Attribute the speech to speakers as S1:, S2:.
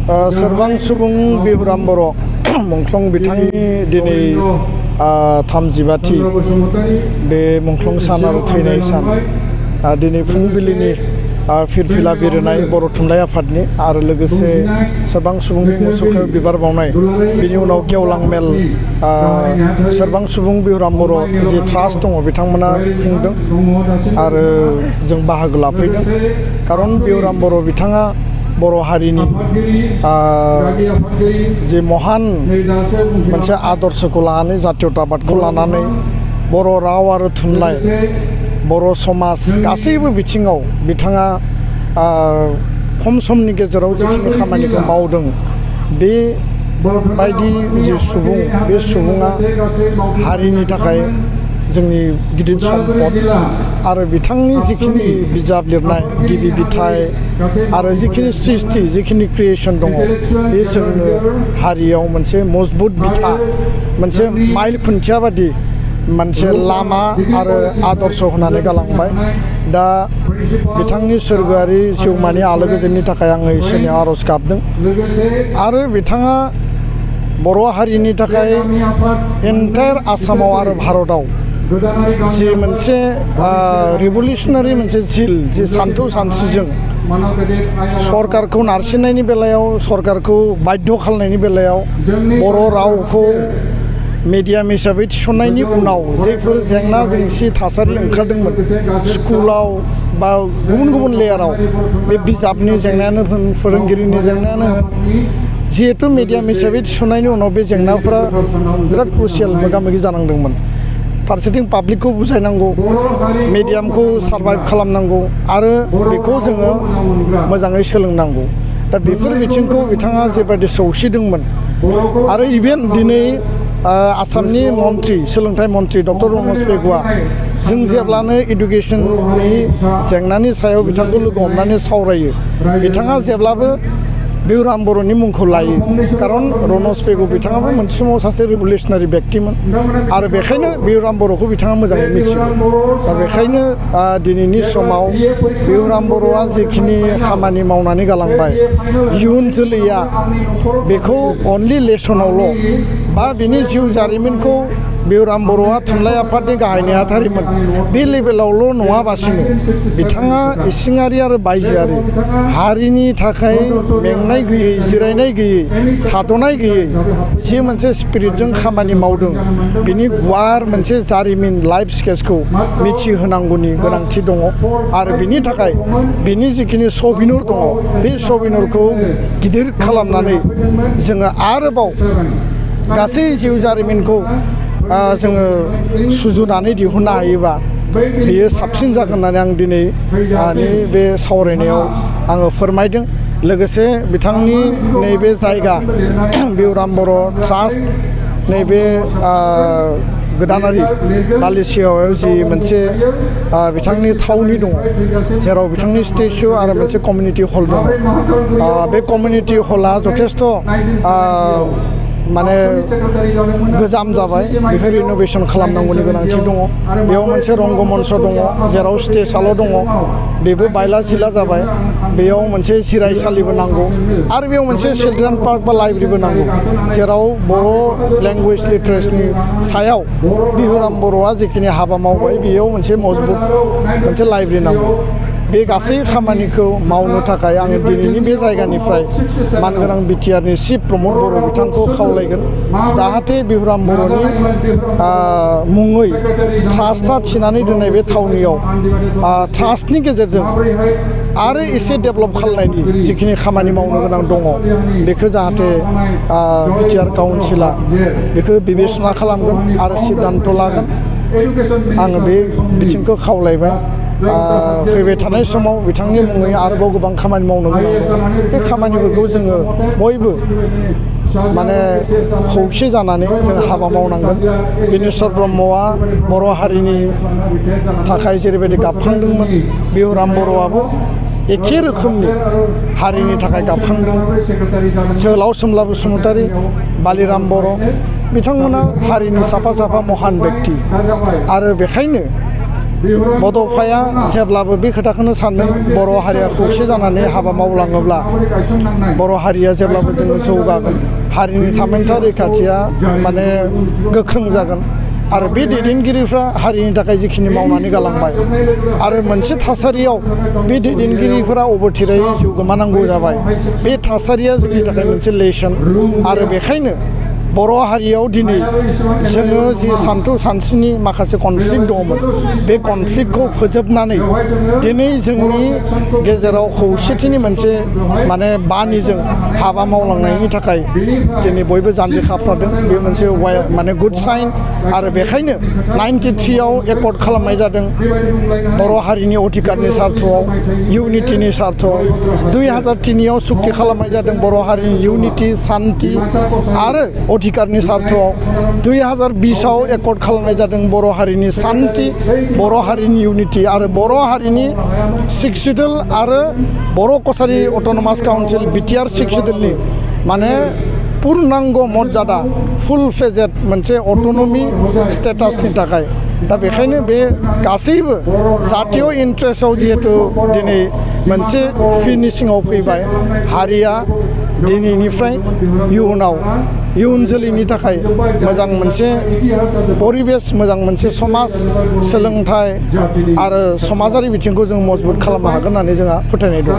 S1: सोरबां सुबुं बिहुराम बर' मुंख्लं बिथांनि दिनै 35थि बे मुंख्लं सान आरो थैनाय सान दिनै फुंबिलिनि फिरफिला बिरनाय बर' थुनलाइ आफादनि आरो लोगोसे सोरबां सुबुंनि मुसुखायाव बिबार बावनाय बिनि उनाव गेवलां मेल सोरबां सुबुं बिहुराम बर' जि ट्रास्ट दङ बिथांमोना खुंदों आरो जों बाहागो लाफैदों खारन बिहुराम बर' बिथाङा बर' हारिनि जि महान मोनसे आदर्शखौ लानानै जातीयताबादखौ लानानै बर' राव आरो थुनलाइ बर' समाज गासैबो बिथिङाव बिथाङा खम समनि गेजेराव जिखिनि खामानिखौ मावदों बे बायदि जि सुबुं बे सुबुङा हारिनि थाखाय जोंनि गिदिर सम्पद आरो बिथांनि जिखिनि बिजाब लिरनाय गिबि बिथाइ आरो जिखिनि सृष्टि जिखिनि क्रिएशन दङ बे जोंनो हारियाव मोनसे मजबुत बिथा मोनसे माइल खुन्थिया बादि मोनसे लामा आरो आदर्श होनानै गालांबाय दा बिथांनि सोरगोआरि जिउमानि आलो गोजोननि थाखाय आङो इसोरनि आरज गाबदों आरो बिथाङा बर' हारिनि थाखाय एन्टायार आसामाव आरो भारताव जि मोनसे रिभलिउसनारि मोनसे जिल जि सान्थौ सानस्रिजों सरकारखौ नारसिननायनि बेलायाव सरकारखौ बाध्य खालामनायनि बेलायाव बर' रावखौ मिडियाम हिसाबै थिसननायनि उनाव जेफोर जेंना जेंसि थासारि ओंखारदोंमोन स्कुलाव बा गुबुन गुबुन लेयाराव बे बिजाबनि जेंनायानो होन फोरोंगिरिनि जेंनायानो होन जिहेतु मिडियाम हिसाबै थिसननायनि उनाव बे जेंनाफोरा बिराद क्रुसियेल मोगा मोगि जानांदोंमोन फारसेथिं पाब्लिकखौ बुजायनांगौ मिडियामखौ सार्भाइभ खालामनांगौ आरो बेखौ जोङो मोजाङै सोलोंनांगौ दा बेफोर बिथिंखौ बिथाङा जेबायदि सौसिदोंमोन आरो इभेन दिनै आसामनि मन्त्रि सोलोंथाइ मन्त्रि डक्टर रनज पेगुआ जों जेब्लानो इडुकेसननि जेंनानि सायाव बिथांखौ लोगो हमनानै सावरायो बिथाङा जेब्लाबो बिहुराम बर'नि मुंखौ लायो खारन रनज पेगु बिथाङाबो मोनसे समाव सासे रिभलिउसनारि व्यक्तिमोन आरो बेखायनो बिहुराम बर'खौ बिथाङा मोजाङै मिथियो दा बेखायनो दिनैनि समाव बिहुराम बर'आ जिखिनि खामानि मावनानै गालांबाय इयुन जोलैया बेखौ अनलि लेसनावल' बा बिनि जिउ जारिमिनखौ बिहुराम बर'आ थुनलाइ आफादनि गाहाय नेहाथारिमोन बे लेभेलावल' नङाबासिनो बिथाङा इसिङारि आरो बायजोआरि हारिनि थाखाय मेंनाय गैयै जिरायनाय गैयै थाद'नाय गैयै जि मोनसे स्पिरिटजों खामानि मावदों बिनि गुवार मोनसे जारिमिन लाइफ स्केचखौ मिथिहोनांगौनि गोनांथि दङ आरो बिनि थाखाय बिनि जिखिनि सबिनुर दङ बे सबिनुरखौ गिदिर खालामनानै जोङो आरोबाव गासै जिउ जारिमिनखौ जोङो सुजुनानै दिहुननो हायोबा बेयो साबसिन जागोन होननानै आं दिनै बे सावरायनायाव आङो फोरमायदों लोगोसे बिथांनि नैबे जायगा बिहुराम बर' ट्रास्ट नैबे गोदानारि बालिसियाव जि मोनसे बिथांनि थावनि दङ जेराव बिथांनि स्टेचु आरो मोनसे कमिउनिटि हल दङ बे कमिउनिटि हला जथेस्थ' माने गोजाम जाबाय बेखौ रिन'भेसन खालामनांगौनि गोनांथि दङ बेयाव मोनसे रंगमन्च दङ जेराव स्टेजआल' दङ बेबो बायला जिला जाबाय बेयाव मोनसे जिरायसालिबो नांगौ आरो बेयाव मोनसे चिलड्रेन पार्क बा लाइब्रेरिबो नांगौ जेराव बर' लेंगुवेज लिटारेसिनि सायाव बिहुराम बर'आ जिखिनि हाबा मावबाय बेयाव मोनसे मजबुत मोनसे लाइब्रेरि नांगौ बे गासै खामानिखौ मावनो थाखाय आङो दिनैनि बे जायगानिफ्राय मानगोनां बिटिआरनि चिफ प्रमद बर' बिथांखौ खावलायगोन जाहाथे बिहुराम बर'नि मुङै ट्रास्टआ थिनानै दोननाय बे थावनियाव ट्रास्टनि गेजेरजों आरो एसे डेभेलप खालामनायनि जिखिनि खामानि मावनो गोनां दङ बेखौ जाहाथे बिटिआर काउन्सिला बेखौ बिबेसना खालामगोन आरो सिद्धान्त लागोन आङो बे बिथिंखौ खावलायबाय फैबाय थानाय समाव बिथांनि मुङै आरोबाव गोबां खामानि मावनो गोनां दं बे खामानिफोरखौ जोङो बयबो माने खौसे जानानै जों हाबा मावनांगोन बिनेश्वर ब्रह्मआ बर' हारिनि थाखाय जेरैबायदि गाबखांदोंमोन बिहुराम बर'आबो एखे रोखोमनि हारिनि थाखाय गाबखांदों जोहोलाव सोमला बसुमतारी बालिराम बर' बिथांमोना हारिनि साफा साफा महान व्यक्ति आरो बेखायनो बड'फाया जेब्लाबो बे खोथाखौनो सानो बर' हारिया खौसे जानानै हाबा मावलाङोब्ला बर' हारिया जेब्लाबो जोङो जौगागोन हारिनि थामोनथा रैखाथिया माने गोख्रों जागोन आरो बे दैदेनगिरिफ्रा हारिनि थाखाय जिखिनि मावनानै गालांबाय आरो मोनसे थासारियाव बे दैदेनगिरिफोरा अबथिरायै जिउ गोमानांगौ जाबाय बे थासारिया जोंनि थाखाय मोनसे लेसन आरो बेखायनो बर' हारियाव दिनै जोङो जि सानथौ सानस्रिनि माखासे कनफ्लिक्ट दङमोन बे कनफ्लिक्टखौ फोजोबनानै दिनै जोंनि गेजेराव खौसेथिनि मोनसे माने बानिजों हाबा मावलांनायनि थाखाय दिनै बयबो जानजि खाफ्रादों बे मोनसे माने गुड साइन आरो बेखायनो 93 आव एकर्ड खालामनाय जादों बर' हारिनि अधिकारनि सार्थआव इउनिटिनि सार्थआव 2003 आव सुक्ति खालामनाय जादों बर' हारिनि इउनिटि सान्थि आरो अधिकारनि सार्थआव 2020 आव एकर्ड खालामनाय जादों बर' हारिनि सान्थि बर' हारिनि इउनिटि आरो बर' हारिनि 6 सिडुल आरो बर' कसारि अट'नमास काउन्सिल बिटिआर 6 सिडुलनि माने पुर्नांग मर्यादा फुल फ्लेजेड मोनसे अट'नमि स्टेटासनि थाखाय दा बेखायनो बे गासैबो जातीय इन्ट्रेस्टआव जिहेतु दिनै मोनसे फिनिशिंआव फैबाय हारिया दिनैनिफ्राय इयुन जोलैनि थाखाय मोजां मोनसे परिबेस मोजां मोनसे समाज सोलोंथाइ आरो समाजारि बिथिंखौ जों मजबुत खालामनो हागोन होननानै जोंहा फोथायनाय दं।